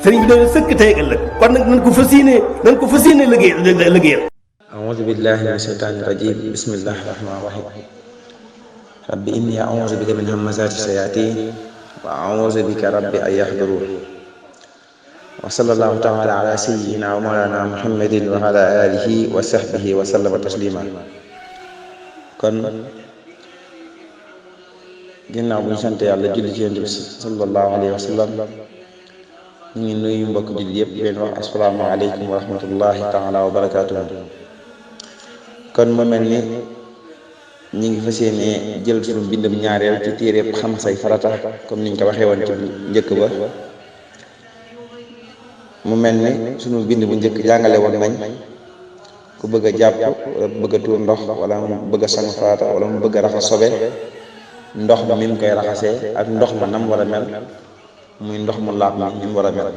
sëriñ bi doon sëkk tey ak ëllëg kon nag nañ ko fas yéene liggéeyal. أعوذ بالله من الشيطان الرجيم بسم الله الرحمن الرحيم رب إني أعوذ بك من همزات الشياطين وأعوذ بك رب أن يحضرون وصلى الله تعالى على سيدنا ومولانا محمد وعلى آله وصحبه وسلم تسليما kon ginnaaw bu ñu sant yàlla julli ci Yonent bi sallallahu alayhi wa sallam ñu ngi nuyu mbokk jullit yëpp leen wax assalaamu aleykum wa rahmatullahi taala wa barakaatuhu kon mu mel ni ñi ngi fas yéene jël suñu bindam ñaareel ci téere xam say farata comme niñ ko waxee woon ci njëkk ba mu mel ni suñu bind bu njëkk jàngale woon nañ ku bëgg a jàpp wala bëgg a tuur ndox wala mu bëgg a sangu farata wala mu bëgg a raxas sobe ndox mi mu koy raxasee ak ndox ma nam war a mel muy ndox mu laab mi ni mu war a mel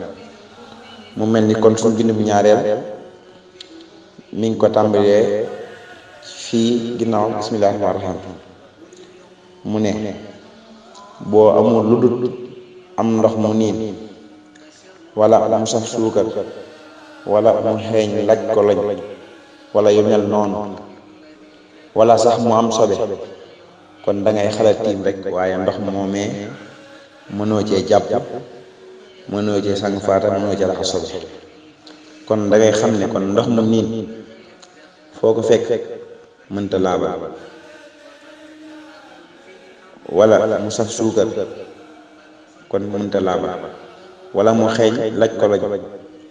mu mel ni kon suñu bind bu ñaareel mi ngi ko tàmbalee fii ginnaaw bismillaahi rahmaani rahiim mu ne boo amul lu dul am ndox mu niin wala mu saf suukar wala mu xeeñ laj ko lañ wala yu mel noonu wala sax mu am sobe kon da ngay xalaat tiim rek waaye ndox moomee mënoo cee jàpp mënoo cee sang faata mënoo cee raxas sobe kon da ngay xam ne kon ndox mu niin foo ko fekk mënta laabal wala mu saf suukar kon mënta laabal wala mu xeeñ laj ko lañ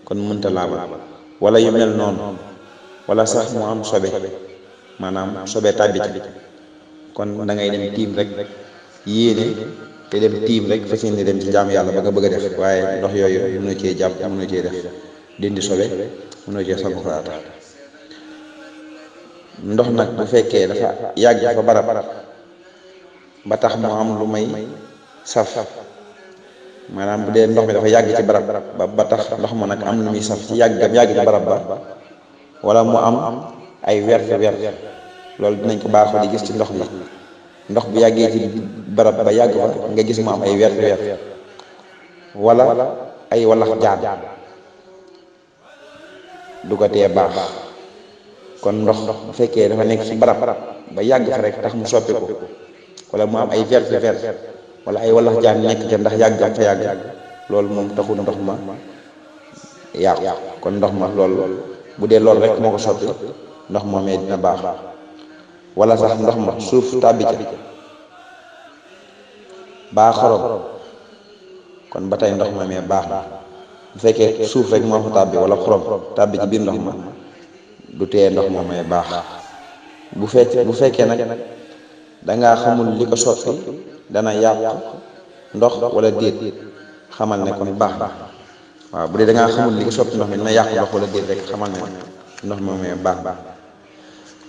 kon mënta laabal wala yu mel noonu wala sax mu am sobe maanaam sobe tàbbi ci kon da ngay dem tiim rek yéene te dem tiim rek fas yéene dem ci jaam yàlla ba nga bëgg a def waaye ndox yooyu mënoo cee jàpp mënoo cee def dindi sobe mënoo cee sangu farata ndox nag bu fekkee dafa yàgg fa barab ba tax mu am lu may saf maanaam bu dee ndox mi dafa yàgg ci barab ba tax ndox ma nag am lu muy saf ci yàgg ci barab ba wala mu am ay wert loolu dinañ ko baaxoo di gis ci ndox bi ndox bu yàggee ci barab ba yàgg fa nga gis mu am ay wert wala ay walax jaan du ko tee baax kon ndox bu fekkee dafa nekk ci barab ba yàgg fa rek tax mu soppi ko wala mu am ay vert wala ay walax jaan nekk ca ndax yàgg fa yàgg loolu moom taxul ndox ma yàqu kon ndox ma loolu bu dee loolu rek moo ko soppi ndox moomee dina baax wala sax ndox ma suuf tàbbi ca baa xorom kon ba tey ndox moomee baax na bu fekkee suuf rek moo fa tàbbi wala xorom tàbbi ci biir ndox ma du tee ndox moomee baax bu fekkee nag dangaa xamul li ko soppi dana yàq ndox wala déet xamal ne kon baax na waaw bu dee dangaa xamul li ko soppi ndox mi dana yàq ndox wala déet rek xamal ne ndox moomee baax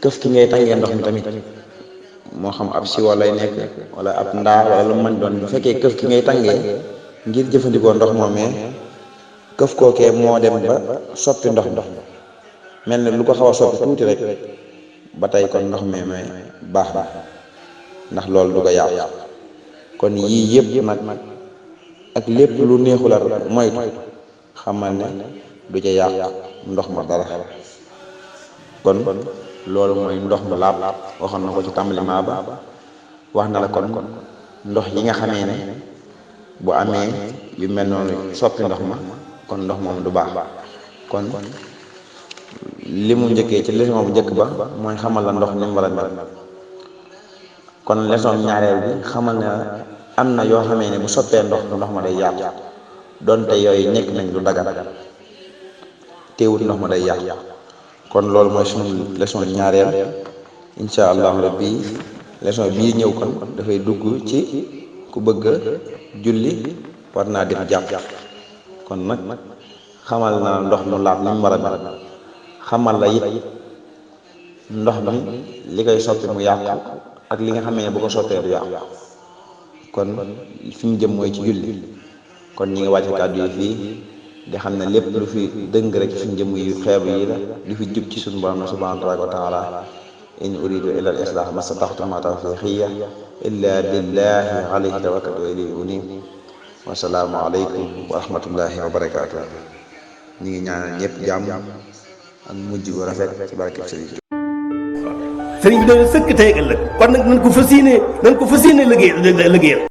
këf ki ngay tàngee ndox mi tamit moo xam ab siwo lay nekk wala ab ndaa wala lu mën doon bu fekkee këf ki ngay tàngee ngir jëfandikoo ndox moomee këf kookee moo dem ba soppi ndox mel ne lu ko xaw a soppi tuuti rek ba tey kon ndox moomee baax na ndax loolu du ko yàq kon yii yëpp nag ak lépp lu neexul a moytu xamal ne du ca yàq ndox ma dara kon loolu mooy ndox mu laab waxoon na ko ci tàmbali maa ba wax na la kon ndox yi nga xamee ne bu amee yu mel noonu soppi ndox ma kon ndox moom du baax kon li mu njëkkee ci leçon bu njëkk ba mooy xamal la ndox ni mu war a mel kon leçon ñaareel bi xamal ne am na yoo xamee ne bu soppee ndox ma day yàqu donte yooyu nekk nañ lu dagan teewut ndox ma day yàqu kon loolu mooy suñu leçon ñaareel insha allahu rabbi leçon bii ñëw kon dafay dugg ci ku bëgg a julli war naa dem jàpp kon nag xamal na ndox mu laab ni mu war a mel xamal la it ndox mi li koy soppi mu yàqu ak li nga xamee ne bu ko soppee du yàqu kon fi mu jëm mooy ci julli kon ñi ngi wàcce kàddu yi fii di xam ne lépp lu fi dëng rek suñ jëm yu xeebu yi la lu fi jub ci suñu borom subhanahu wa taala in uridu illa al islah mastataxtu ma tawfiqiya illa billahi alayhi tawakkaltu wa ilayhi unib wasalaamu aleykum wa rahmatullahi wa barakaatu. ñu ngi ñaanal ñëpp jàmm ak mujj bu rafet ci barkeb sëriñ bi. sëriñ bi doon sëkk tey ëllëg kon nag nañ ko fas yéene liggéeyal